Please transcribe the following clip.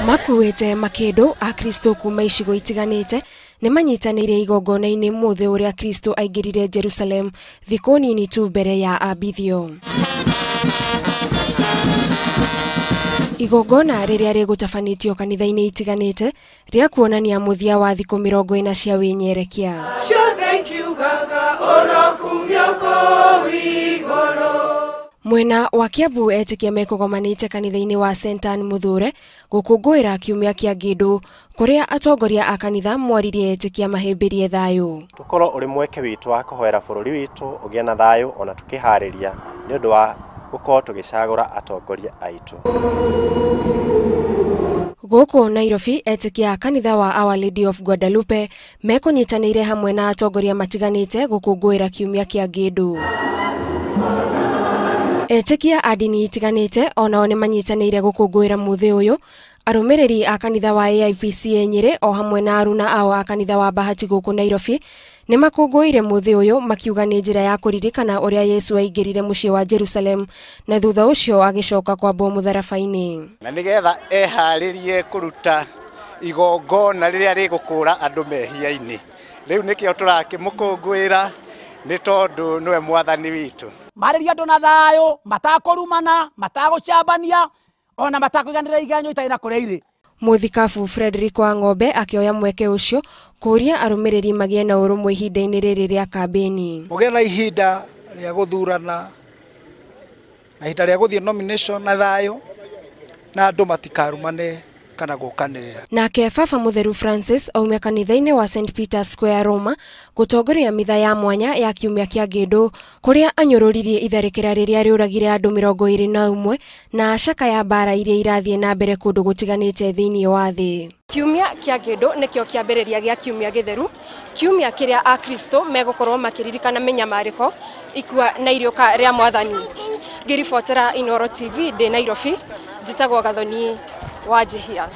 Makuĩte makĩndũ Akristo kuma icigo itiganĩte nĩmanyitanĩire igongona-inĩ mũthĩ ũrĩa Kristo aingĩrire Jerusalem thikũ nini tu mbere ya ambithio. Igongona rĩrĩa rĩgũtabanĩtio kanitha-inĩ itiganĩte rĩa kuonania mũthia wa thikũ 40 cia wĩnyerekia. Mwena wa Kiambu etĩkia mekũgomanĩte kanitha-inĩ wa St Anne Muthure gũkũngũĩra kiumia kĩa ngĩndũ kũrĩa atongoria a kanitha mwaririe etĩkia mahĩmbĩrie thayũ. Tũkorwo ũrĩ mweke witũ wa kũhoera bũrũri witũ ũgĩe na thayũ ona tũkĩharĩria nĩ ũndũ wa gũkorwo tũgĩcagũra atongoria aitũ. Gũkũ Nairobi etĩkia a kanitha wa Our Lady of Guadalupe mekũnyitanĩire hamwe na atongoria matiganĩte gũkũngũĩra kiumia kĩa ngĩndũ. Etĩkia a ndini itiganĩte onao nĩmanyitanĩire gũkũngũĩra mũthĩ ũyũ. Arũmĩrĩri a kanitha wa AIPCA Nyĩrĩ o hamwe na aruna ao a kanitha wa Bahati gũkũ Nairobi nĩmakũngũĩire mũthĩ ũyũ makiuga nĩ njĩra ya kũririkana ũrĩa Yesu aingĩrire mũciĩ wa Jerusalem na thutha ũcio agĩcoka kwambwo mũtharaba-inĩ. Na nĩgetha eharĩrie kũruta igongona rĩrĩa rĩgũkũra andũ mehia-inĩ. Rĩu nĩkĩo tũrakĩmũkũngũĩra nĩ tondũ nĩwe mwathani witũ. Marĩria andũ na thayũ, matakũrumana, matagũcambania, ona matakũiganĩra igenyo itarĩ na kũrĩa irĩ. Mũthikabu Frederick Wang'ombe akĩoya mweke ũcio kũũria arũmĩrĩri magĩe na ũrũmwe ihinda-inĩ rĩrĩ rĩa kambĩini. Mũgĩe na ihinda rĩa gũthurana na ihinda rĩa gũthiĩ nomination na thayũ na andũ matikarumane kana gũkanĩrĩra. Nake Baba Mũtheru Francis aumia kanitha-inĩ wa St Peter's Square Roma gũtongoria mitha ya mwanya ya kiumia kĩa ngĩndũ kũrĩa anyũrũririe itharĩkĩra rĩrĩa rĩũragire andũ 21 na caka ya mbara iria irathiĩ na mbere kũndũ gũtiganĩte thĩinĩ wa thĩ. Kiumia kĩa ngĩndũ nĩkĩo kĩambĩrĩria gĩa kiumia gĩtheru, kiumia kĩrĩa Akristo megũkorwo makĩririkana mĩnyamarĩko, ikua na iriũka rĩa Mwathani. Ngĩribotera Inooro TV ndĩ Nairobi, njĩtagwo Gathoni Wanjihia.